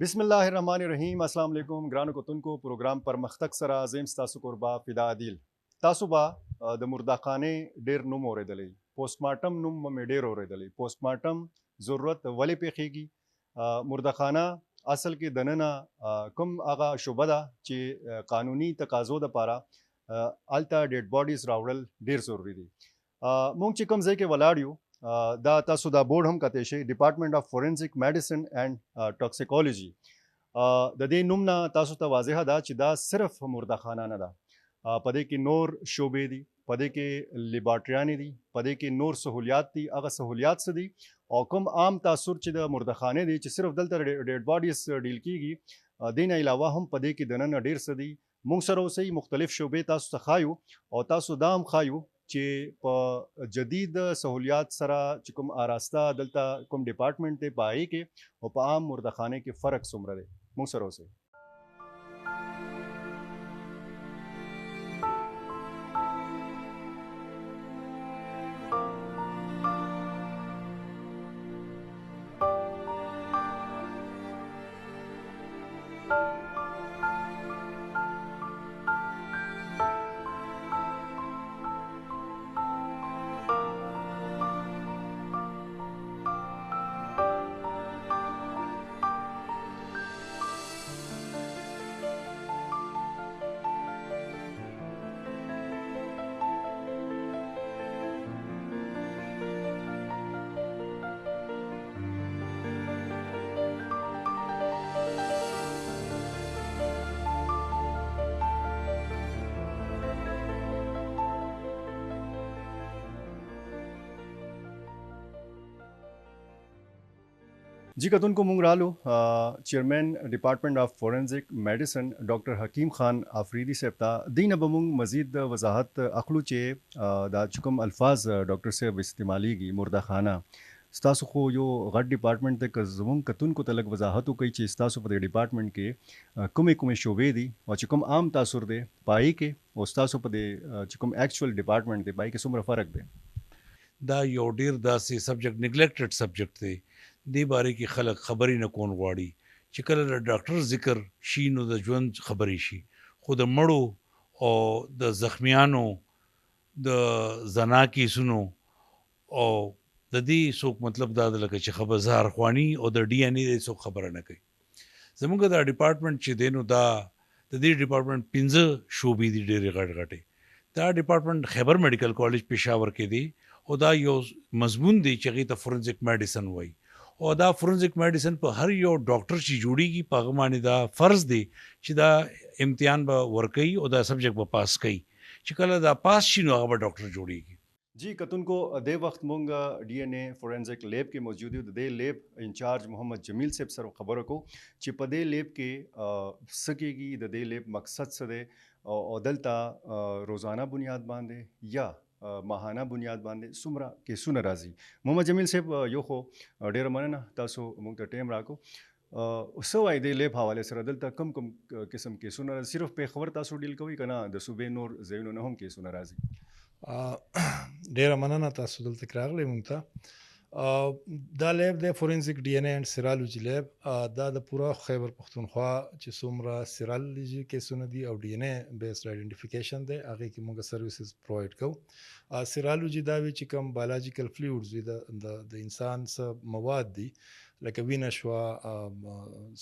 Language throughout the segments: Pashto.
بسم الله الرحمن الرحیم. السلام علیکم ګرانو کتونکو، پروګرام پرمختګ سره زیم ستاسو کوربه فدا عادل. تاسو به د مرداخانې ډیر نوم اورېدلی، پوسټ مارټم نوم مې ډیر اورېدلی. پوسټ مارټم ضرورت ولې پیښیږي؟ مرداخانه اصل کې دننه کوم هغه شعبه ده چې قانوني تقاضو دپاره هلته ډیډ باډیز راوړل ډیر ضروري دي. مونږ چې کوم ځای کې ولاړ یو، دا تاسو دا بورډ هم کتی شئ، ډپارټمنټ اف فورنزیک میډیسن اینډ ټاکسیکولوژي. د دې نوم نه تاسو ته واضحه ده چې دا صرف مردخانه نه ده، په دې کې نور شعبې دي، په دې کې لیبارټریانې دي، په دې کې نور سهولیات دي. هغه سهولیات څه دي او کوم عام تاثر چې د مردخانې دی چې صرف دلته ډیډ باډیز ډیل کیږي، دې نه علاوه هم په دې کې دننه ډیر څه دي. مونږ سره اوسئ، مختلف شعبې تاسو ته ښایو او تاسو دا هم ښایو چې په جدید سهولیات سره چې کوم آراسته دلته کوم ډپارټمنټ دی په هغې کې او په عام مردخانې کې فرق څومره دی. مونږ سره اوسئ. جی کتونکو، مونږ رالو چیئرمین ډپارټمنټ اف فورنزیک میډیسن ډاکټر حکیم خان افریدي صاحب ته. دینه به مونږ مزید وضاحت اخلو چې دا چې کوم الفاظ ډاکټر صاحب استعمالیږي مردخانه، ستاسو خو یو غټ ډپارټمنټ دی، که زمونږ کتونکو ته لږ وضاحت وکړئ چې ستاسو په دې ډپارټمنټ کې کومې کومې شعبې دي او چې کوم عام تاثر دی په هغې کې او ستاسو په دې چې کوم اکچوال ډپارټمنټ دی په هغې کې څومره فرق دی؟ دا یو ډیر داسې سبجیکټ، نیګلیکټډ سبجیکټ دی. دې باره کې خلک خبرې نه کون غواړي. چې کله د ډاکټر ذکر شي نو د ژوند خبرې شي، خو د مړو او د زخمیانو، د زنا کیسونو او د دې څوک مطلب دا ده لکه چې خبر زهرخواني او د ډي ان ای د څوک خبره نه کوي. زموږ دا ډپارټمنټ چې دی نو دا د دې ډپارټمنټ 5 شعبې دي ډېرې غټ غټې. دا ډپارټمنټ خیبر میډیکل کالج پېښور کې دی او دا یو مضمون دی چې هغې ته فورنزیک میډیسن وایي. او دا فورنزیک میډیسن په هر یو ډاکټر چې جوړیږي په هغه باندې دا فرض دی چې دا امتحان به ورکوي او دا سبجیکټ به پاس کوي. چې کله دا پاس شي نو هغه به ډاکټر جوړیږي. جی کتونکو، دې وخت مونږ ډي ان ای فورنزیک لیب کې موجود یو. د دې لیب انچارج محمد جمیل صاحب سره خبره کوو چې په دې لیب کې څه کېږي، د دې لیب مقصد څه دی او دلته روزانه بنیاد باندې یا ماهانه بنیاد باندې څومره کیسونه راځي. محمد جمیل صاحب، یو خو ډېره مننه تاسو موږ ته ټایم راکړو. څه وایي دې لیب حواله سره دلته کوم کوم قسم کیسونه راځي؟ صرف پېښور تاسو ډیل کوئ که نه د صوبې نور ځایونو نه هم کیسونه راځي؟ ډېره مننه تاسو دلته کې راغلی موږ ته. دا لیب دی فورنزیک ډي ان ای اینډ سیرالوجي لیب. دا د پوره خیبر پښتونخوا چې څومره سیرالوجي کیسونه دي او ډي ان ای بیسډ آیډنټیفیکیشن دی هغې کې موږ سرویسز پرووایډ کوو. سیرالوجي دا وي چې کوم بایولوژیکل فلویډز وي، د انسان څه مواد دي لکه وینه شوه،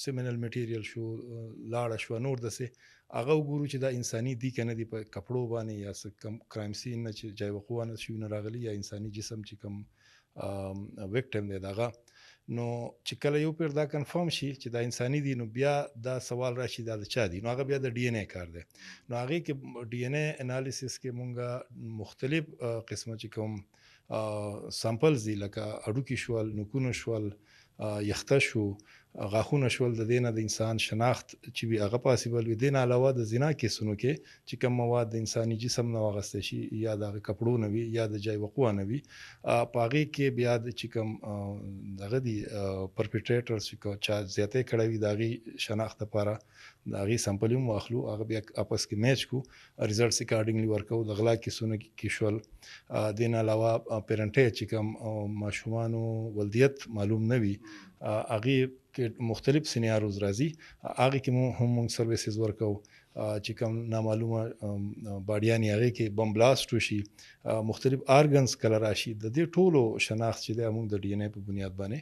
سیمینل میټیریل شو، لاړه شوه، نور داسې هغه وګورو چې دا انساني دي که نه دي په کپړو باندې یا څه کوم کرایم سین نه چې جای وقوع نه شي نه راغلي یا انساني جسم چې کوم وکټم دی دغه. نو چې کله یو پیر دا کنفرم شي چې دا انساني دي نو بیا دا سوال راشي دا د چا دي، نو هغه بیا د ډي ان ای کار دی. نو هغې کې ډي ان ای انالیسس کې مونږ مختلف قسمه چې کوم سامپلز دي لکه هډوکي شول، نوکونه شول، یخته شو، غاښونه شول، د دې نه د انسان شناخت چې وي هغه پاسیبل وي. دې نه علاوه د زنا کیسونو کې چې کوم مواد د انساني جسم نه واغستی شي یا د هغه کپړو نه وي یا د جای وقوع نه وي، په هغې کې بیا د چې کوم دغه دي پرپیټریټرز چې چا زیاتی کړی وي د هغې شناخت دپاره د هغې سمپل هم واخلو، هغه بیا آپس کې میچ کړو، ریزلټس اکارډینګلی ورکوو. د غلا کیسونو کې شول. دې نه علاوه پیرنټی چې کوم ماشومانو ولدیت معلوم نه وي، هغې کې مختلف scenarios راځي، هغې کې مو هم موږ services ورکوو چې کوم نامعلومه باډیانې هغې کې بم blast وشي، مختلف organs کله راشي، د دې ټولو شناخت چې دی موږ د DNA په بنیاد باندې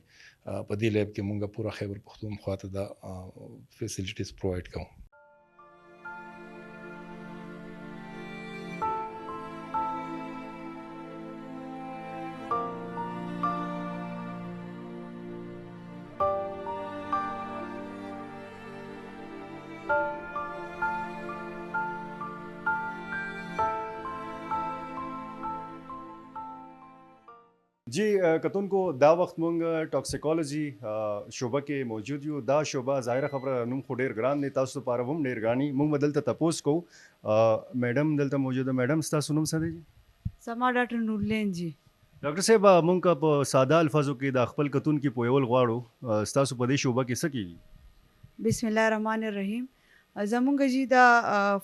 په دې lab کې موږ پوره خیبر پښتونخوا ته دا facilities provide کوو. جی کتونکو، دا وخت مونږ toxicology شعبه کې موجود یو. دا شعبه ظاهره خبره نوم خو ډیر ګران دی، تاسو لپاره هم ډیر ګرانی. مونږ به دلته تپوس کوو. میډم دلته موجوده. میډم ستاسو نوم څه دی؟ زما ډاکټر نورلین جی. ډاکټر صاحب، مونږ په ساده الفاظو کې د خپل کتونکي پوهول غواړو، ستاسو په دې شعبه کې څه کیږي؟ بسم الله الرحمن الرحیم. زمونږ جی دا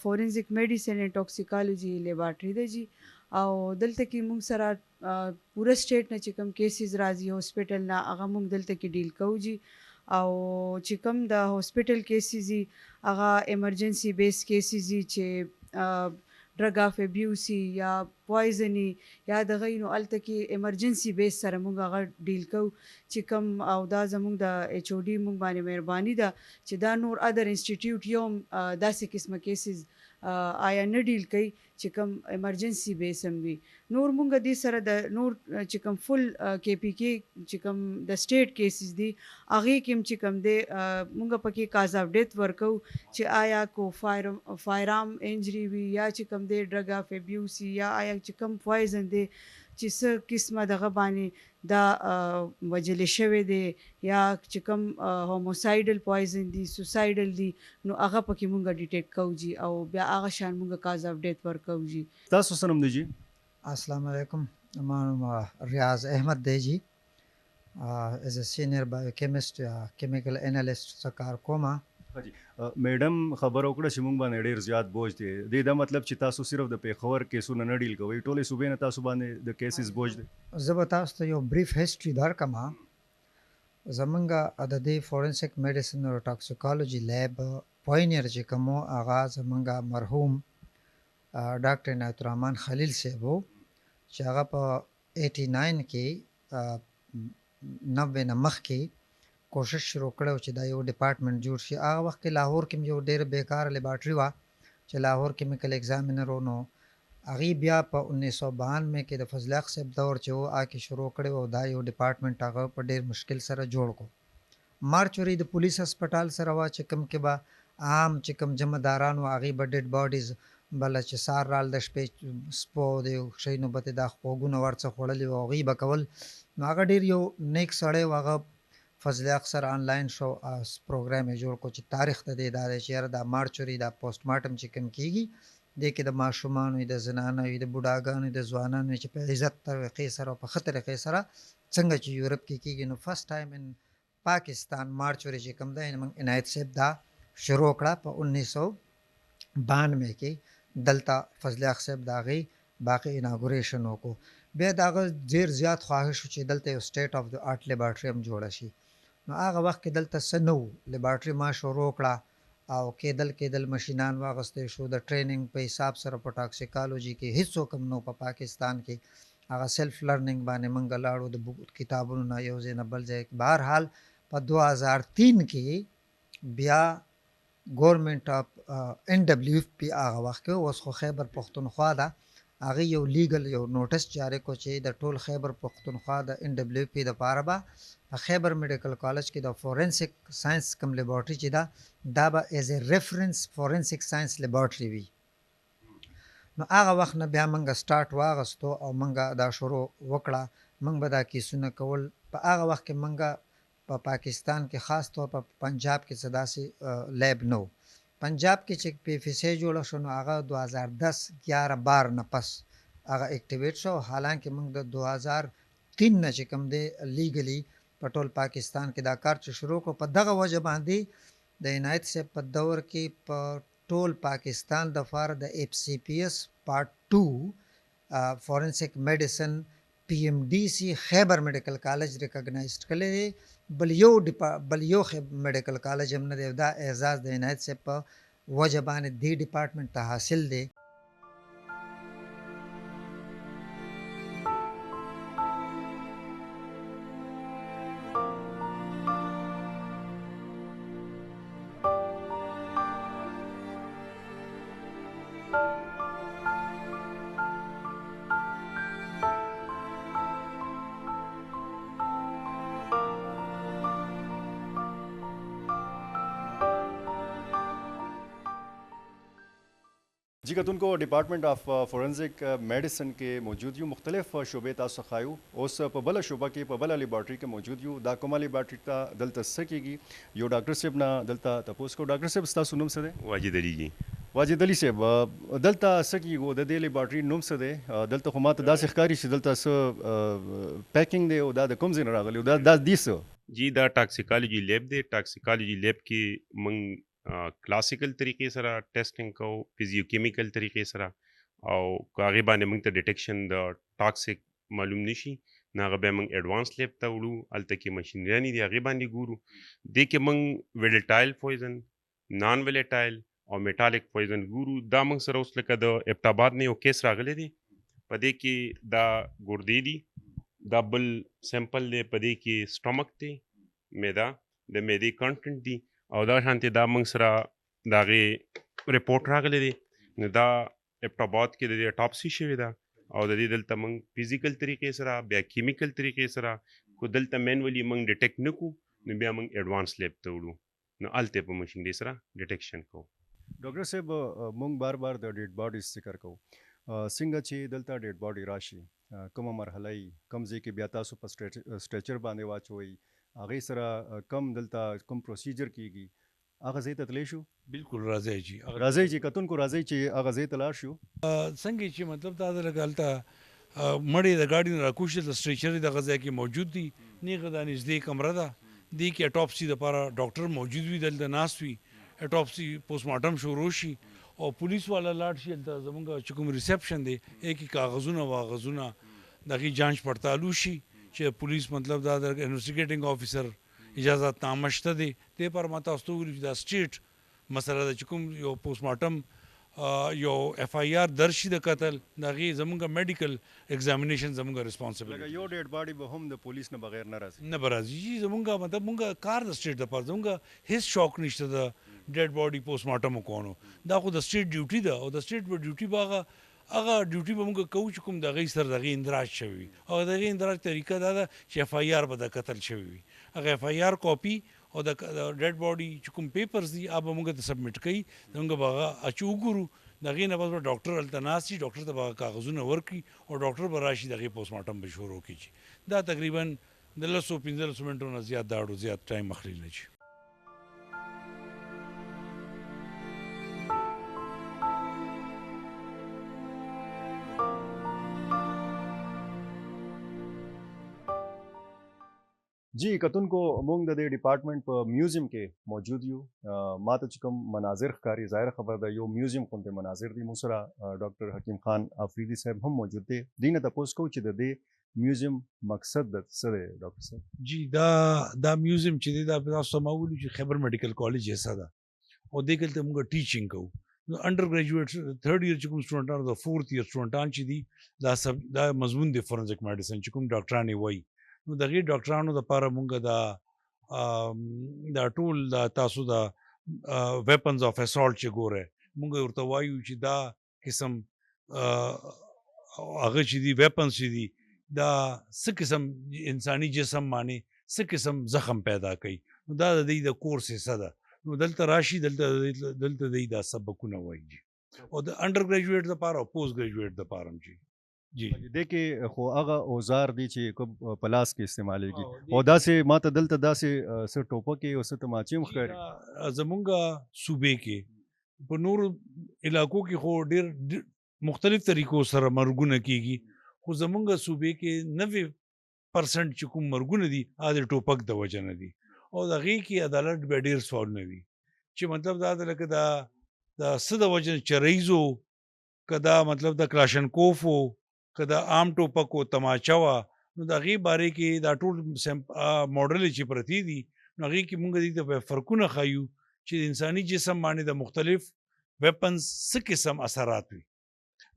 forensic medicine and toxicology laboratory ده جی، او دلته کې مونږ سره پوره state نه چې کوم cases راځي hospital نه، هغه مونږ دلته کې deal کوو جی. او چې کوم د hospital cases دي هغه emergency base cases دي چې drug of abuse یا poison یا دغه، نو هلته کې emergency base سره مونږ هغه deal کوو چې کوم. او دا زمونږ د HOD مونږ باندې مهرباني ده چې دا نور other institute یو داسې قسمه cases آیا نه deal کوي چې کوم emergency base هم وي. نور مونږ دې سره د نور چې کوم full KPK چې کوم د state cases دي هغې کې هم چې کوم دی مونږ پکې cause of death ورکوو چې آیا کو firearm injury وي یا چې کوم دی drug of abuse یا آیا چې کوم poison دی چې څه قسمه دغه باندې دا وژل شوی دی یا چې کوم homicidal poison دی، suicidal دی، نو هغه پکې مونږ detect کوو جی، او بیا هغه شان مونږ cause of death ورکوو جی. تاسو څه نوم دی جی؟ السلام علیکم، زما نوم ریاض احمد دی جی. As a senior biochemist یا chemical analyst څه کار کوم. میډم خبر وکړه چې مونږ باندې ډیر زیات بوج دی. دې دا مطلب چې تاسو صرف د پېښور کیسونه نه deal کوئ، ټولې صوبې نه تاسو باندې د cases بوج دی؟ زه به تاسو ته یو brief history درکړم. زمونږ د دې forensic medicine او toxicology lab pioneer چې کوم و هغه زمونږ مرحوم ډاکټر عنایت الرحمن خلیل صاحب و چې هغه په 89 کې 90 نه مخکې کوشش شروع کړی چې دا یو department جوړ شي. هغه وخت کې لاهور کې یو ډېره بیکاره لیبارټري وه چې لاهور chemical examiner و، نو هغې بیا په 1992 کې د فضل حق صاحب دور چې و هغه کې شروع کړی و او دا یو department هغه په ډېر مشکل سره جوړ کړو. mortuary د پولیس هسپتال سره وه چې کوم کې به عام چې کوم جمعداران وو هغې به dead bodies بله چې سار رال د شپې سپو د شی نو به دا خوږونه ورڅه خوړلي وو هغوی به کول. نو هغه ډېر یو نیک سړی و، هغه فضل حق سره آنلاین شو پروګرام یې جوړ کړو چې تاریخ د دې دا دی چې یاره دا mortuary دا post mortem چې کوم کېږي دې کې د ماشومانو وي، د زنانو وي، د بوډاګانو وي، د ځوانانو وي چې په عزت طریقې سره او په ښه طریقې سره څنګه چې یورپ کې کېږي. نو first time in Pakistan mortuary چې کوم دی موږ عنایت صاحب دا شروع کړه په 1992 کې. دلته فضل حق صاحب د هغې باقي inauguration وکړو. بیا د هغه ډېر زیات خواهش و چې دلته یو state of the art laboratory هم جوړه شي. نو هغه وخت کې دلته څه نه وو، لیبارټري ما شروع کړه او کېدل کېدل مشینان واغستې شو. د training په حساب سره په toxicology کې هیڅوک هم نه په پاکستان کې، هغه self learning باندې موږ لاړو د کتابونو نه یو ځای نه بل ځای. بهرحال په 2003 کې بیا government of NWFP هغه وخت کې، اوس خو خیبر پښتونخوا ده، هغې یو legal یو notice جاري کړو چې د ټول خیبر پښتونخوا د NWFP دپاره به په خیبر medical college کې د forensic science کوم لیبارټري چې ده دا به as a reference forensic science laboratory وي. نو هغه وخت نه بیا موږ start واغستو او موږ دا شروع وکړه. موږ به دا کیسونه کول. په هغه وخت کې موږ په پاکستان کې خاص طور په پنجاب کې څه داسې lab نه و. پنجاب کې چې PFSA جوړه شو نو هغه 2010 11 12 نه پس هغه activate شو. حالانکه موږ د 2003 نه چې کوم دی legally په ټول پاکستان کې دا کار چې شروع کړو. په دغه وجه باندې د عنایت صاحب په دور کې په ټول پاکستان د فار د FCPS part 2 forensic medicine PMDC Khyber medical college recognized کړی دی. بل یو بل یو میډیکل کالج هم نه دی. دا اعزاز د عنایت صاحب په وجه باندې دې ډپارټمنټ ته حاصل دی. جی کتونکو ډپارټمنټ اف فورنزک میډیسن کې موجود یو، مختلف شعبې تاسو ښایو. اوس په بله شعبه کې په بله لیبارټري کې موجود یو. دا کومه لیبارټري ته دلته څه کېږي یو ډاکټر صاحب نه دلته تپوس کوو. ډاکټر صاحب ستاسو نوم څه دی؟ واجد علي جی. واجد علي صاحب، دلته څه کېږي، د دې لیبارټري نوم څه دی؟ دلته خو ماته داسې ښکاري چې دلته څه packing دی او دا د کوم ځای نه راغلی او دا دي څه؟ جی دا ټاکسیکالوجي لیب دی. ټاکسیکالوجي لیب کې موږ کلاسیکل طریقې سره testing کوو، فزیوکیمیکل طریقې سره، او که هغې باندې موږ ته detection د toxic معلوم نشي نو هغه بیا موږ advance lab ته وړو، هلته کې مشینریانې دي هغې باندې ګورو. دې کې موږ volatile poison، non volatile او metallic poison ګورو. دا موږ سره اوس لکه د ایبټ آباد نه یو case راغلی دی، په دې کې دا ګردې دي، دا بل sample دی، په دې کې stomach دی، معده، د معدې content دي، او دا شانتې دا موږ سره د هغې report راغلی دی. نو دا ایبټ آباد کې د دې autopsy شوې ده او د دې دلته موږ physical طریقې سره بیا chemical طریقې سره کو دلته manually موږ detect نه کړو نو بیا موږ advance lab ته وړو، نو هلته په مشینري سره detection کوو. ډاکټر صاحب، موږ بار بار د dead bodies ذکر کوو. څنګه چې دلته dead body راشي، کومه مرحله یي، کوم ځای کې بیا تاسو په stretcher باندې واچوئ، هغې سره کوم دلته کوم procedure کیږي، هغه ځای ته تللی شو؟ بالکل راځئ جی. راځئ چې کتونکو راځئ چې هغه ځای ته لاړ شو. څنګه چې مطلب دا ده لکه هلته مړی د ګاډي نه راکوز شي، د stretcher دغه ځای کې موجود دي، نیغه دا نږدې کمره ده، دې کې autopsy دپاره ډاکټر موجود وي، دلته ناست وي، autopsy postmortem شروع شي او پولیس والا لاړ شي. هلته زمونږ چې کوم reception دی هغې کې کاغذونه واغذونه د هغې جانچ پړتال وشي چې پولیس مطلب دا د investigating officer اجازت نامه شته دی. دې پر ما تاسو ته وویل چې دا state مسله ده چې کوم یو postmortem یو FIR درج شي د قتل، د هغې زمونږ medical examination زمونږ responsibility. لکه یو dead body به هم د پولیس نه بغیر نه راځي؟ نه به راځي جی. زمونږ مطلب مونږ کار د state دپاره، زمونږ هیڅ شوق نشته د dead body postmortem کوونو، دا خو د state duty ده او د state په ډیوټي به هغه ډیوټي به مونږ کوو چې کوم د هغې سره د هغې اندراج شوی وي، او د هغې اندراج طریقه دا ده چې FIR به د قتل شوی وي، هغه FIR copy او د dead body چې کوم papers دي هغه به مونږ ته submit کوي، زمونږ به هغه چې وګورو، د هغې نه پس به ډاکټر هلته ناست شي، ډاکټر ته به هغه کاغذونه ورکړي او ډاکټر به راشي د هغې postmortem به شروع کړي. چې دا تقریبا د لسو پنځلسو منټو نه زیات دا ډېر زیات time اخلي نه چې. جی کتونکو، مونږ د دې ډپارټمنټ په museum کې موجود یو. ما ته چې کوم مناظر ښکاري، ظاهره خبره ده یو museum غوندې مناظر دي. مونږ سره ډاکټر حکیم خان افریدي صاحب هم موجود دی. دوی نه تپوس کوو چې د دې museum مقصد د څه دی ډاکټر صاحب؟ جی دا museum چې دی دا تاسو ته ما وویل چې خیبر میډیکل کالج حصه ده او دې کې دلته مونږ teaching کوو. نو undergraduate third year چې کوم سټوډنټان او د fourth year سټوډنټان چې دي دا مضمون دی forensic medicine چې کوم ډاکټران یې وایي، نو د هغې ډاکټرانو دپاره مونږ دا ټول دا تاسو دا weapons of assault چې ګورئ، مونږ ورته وایو چې دا قسم هغه چې دي weapons چې دي دا څه قسم انساني جسم باندې څه قسم زخم پیدا کوي، نو دا د دوی د کورس حصه ده. نو دلته راشي، دلته دوی دا سبقونه وایي جی، او د undergraduate دپاره او postgraduate دپاره هم جی. جی دې کې خو هغه اوزار دي چې کوم په لاس کې استعمالېږي، او داسې ما ته دلته داسې څه ټوپکې او څه تماچې هم ښکاري. زمونږ صوبې کې په نورو علاقو کې خو ډېر مختلف طریقو سره مرګونه کیږي، خو زمونږ صوبې کې 90% چې کوم مرګونه دي هغه د ټوپک د وجه نه دي، او د هغې کې عدالت بیا ډېر سوالونه وي چې مطلب دا ده لکه دا څه د وجه نه چرېز و، که دا مطلب د کلاشنکوف و، که دا عام ټوپک و، تماچه وه، نو د هغې بارې کې دا ټول ماډل چې پرتې دي، نو هغې کې مونږ دې ته فرقونه ښیو چې د انساني جسم باندې د مختلف ویپنز څه قسم اثرات وي.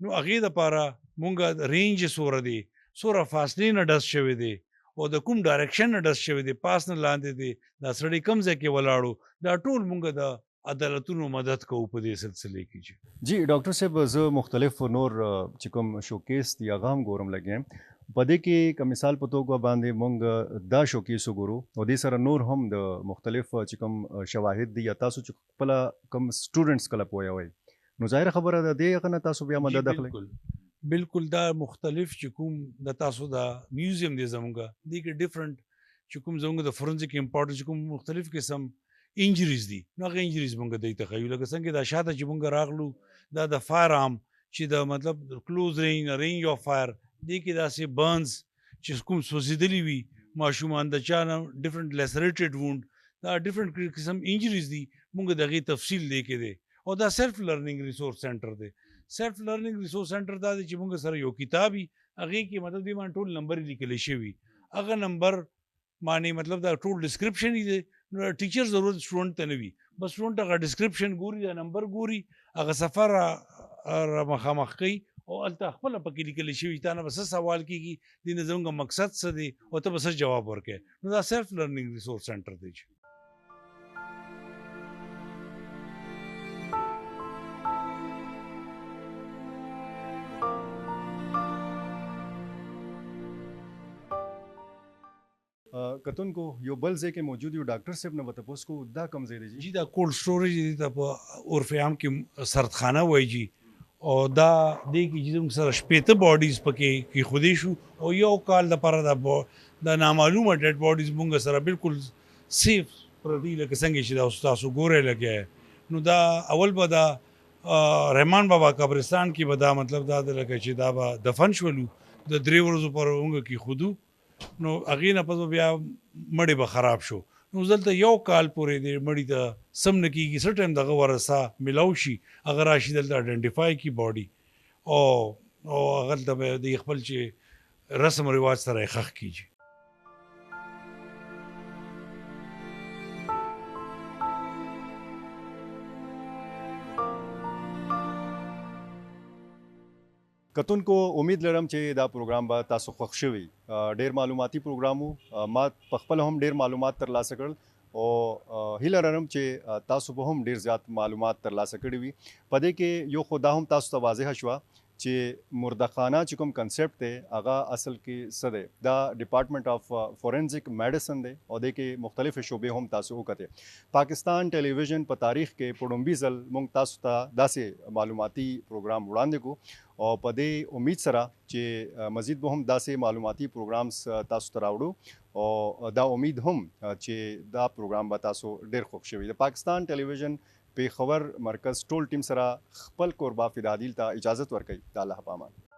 نو هغې دپاره مونږ رینج څوره دی، څوره فاصلې نه ډز شوی دی او د کوم ډایرکشن نه ډز شوی دی، پاس نه لاندې دی، دا سړی کوم ځای کې ولاړو، دا ټول مونږ د عدالتونو مدد کوو په دې سلسلې کې. جی جی ډاکټر صاحب، زه مختلف نور چې کوم شوکیس دی هغه هم ګورم لګیا یم. په دې کې که مثال په توګه باندې مونږ دا شوکیس وګورو او دې سره نور هم د مختلف چې کوم شواهد دي یا تاسو چې خپله کوم سټوډنټس کله پوهوئ، نو ظاهره خبره ده دې هغه نه تاسو بیا مدد اخلئ. بالکل بالکل، دا مختلف چې کوم د تاسو دا میوزیم دی زمونږ، دې کې ډیفرنٹ چې کوم زمونږ د فورنزیک امپورټ چې کوم مختلف قسم انجریز دي، نو هغه انجریز مونږ دی ته ښیو. لکه څنګه دا شاته چې مونږ راغلو، دا د فایر آرم چې د مطلب کلوز رینج، رینج آف فایر، دې کې داسې برنز چې کوم سوځېدلي وي ماشومان د چا نه، ډیفرنٹ لیسریټډ وونډ، دا ډیفرنٹ قسم انجریز دي، مونږ د هغې تفصیل دی کې دی. او دا سیلف لرننګ ریسورس سنټر دی. سیلف لرننګ ریسورس سنټر دا دی چې مونږ سره یو کتاب وي، هغې کې مطلب دې باندې ټول نمبر لیکل شوي، هغه نمبر معنی مطلب دا ټول ډسکرپشن دی، نو ټیچر ضرورت سټوډنټ ته نه وي، بس سټوډنټ هغه ډسکرپشن ګوري، دا نمبر ګوري، هغه سفر را مخامخ کوي او هلته خپله پکې لیکل شوي تا نه به څه سوال کېږي، دې نه زموږ مقصد څه دی او ته به څه جواب ورکوې. نو دا سیلف لرننګ ریسورس سنټر دی. کتونکو یو بل ځای کې موجود یو ډاکټر صاحب نه به تپوس کوو، دا کوم ځای دی جی؟ جی دا کولډ سټوریج دی، ته په عرف عام کې سردخانه وایي جی. او دا دې کې چې زموږ سره 60 باډیز پکې کېښودی شو او یو کال دپاره دا نامعلومه ډیډ باډیز مونږ سره بالکل سیف پرتې، لکه څنګه چې دا اوس تاسو ګورئ لګیا. نو دا اول به دا رحمان بابا قبرستان کې به دا مطلب دا ده لکه چې دا به دفن شولو، د 3 ورځو پر مونږ کېښودو، نو هغې نه پس به بیا مړی به خراب شو. نو دلته یو کال پورې دې مړي ته سم نه کېږي، څه ټایم دغه ورثه میلاو شي، هغه راشي دلته ایډنټیفای کړي باډي او هغلته به د خپل چې رسم رواج سره یې ښخ کېږي. کتونکو امید لرم چې دا پروګرام به تاسو خوښ شوي. ډیر معلوماتي پروګرام وو، ما په خپله هم ډیر معلومات ترلاسه کړل او هیله لرم چې تاسو به هم ډیر زیات معلومات ترلاسه کړي وي. په دې کې یو خو دا هم تاسو ته واضح شوه چې مردخانه چې کوم کنسپټ دی هغه اصل کې څه دی. دا ډپارټمنټ آف فورنزیک میډیسن دی او دې کې مختلفې شعبې هم تاسو وکتې. پاکستان ټلویزیون په تاریخ کې په ړومبي ځل موږ تاسو ته داسې معلوماتي پروګرام وړاندې کړو او په دې امید سره چې مزید به هم داسې معلوماتي پروګرامز تاسو ته راوړو او دا امید هم چې دا پروګرام به تاسو ډېر خوښ شوي. د پاکستان ټلویزیون پېښور مرکز ټول ټیم سره خپل کوربه فدا عادل ته اجازت ورکوي. د الله په امان.